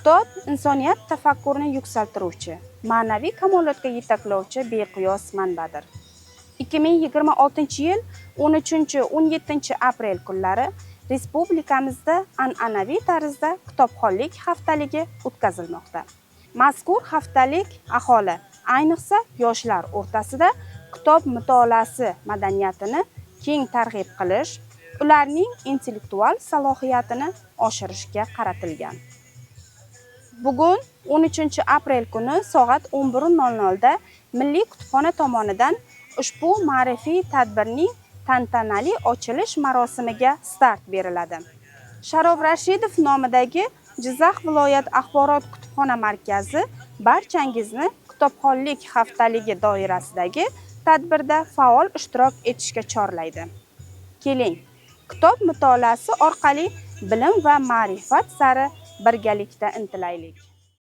Kitob insoniyat tafakkurini yuksaltiruvchi, ma'naviy kamolotga yetaklovchi beqiyos manbadir. 2026-yil 13-17 aprel kunlari respublikamizda an'anaviy tarzda Kitobxonlik haftaligi o'tkazilmoqda. Mazkur haftalik aholi, ayniqsa yoshlar o'rtasida kitob mutolaasi madaniyatini keng targ'ib qilish, ularning intellektual salohiyatini oshirishga qaratilgan. Bugun, 13 aprel kuni soat 11:00 da Milliy kutubxona tomonidan ushbu ma'rifiy tadbirning tantanali ochilish marosimiga start beriladi. Sharof Rashidov nomidagi Jizzax viloyat axborot kutubxona markazi barchangizni Kitobxonlik haftaligi doirasidagi tadbirda faol ishtirok etishga chorlaydi. Keling, kitob mutolaasi orqali bilim va ma'rifat sari birgalikda intilaylik.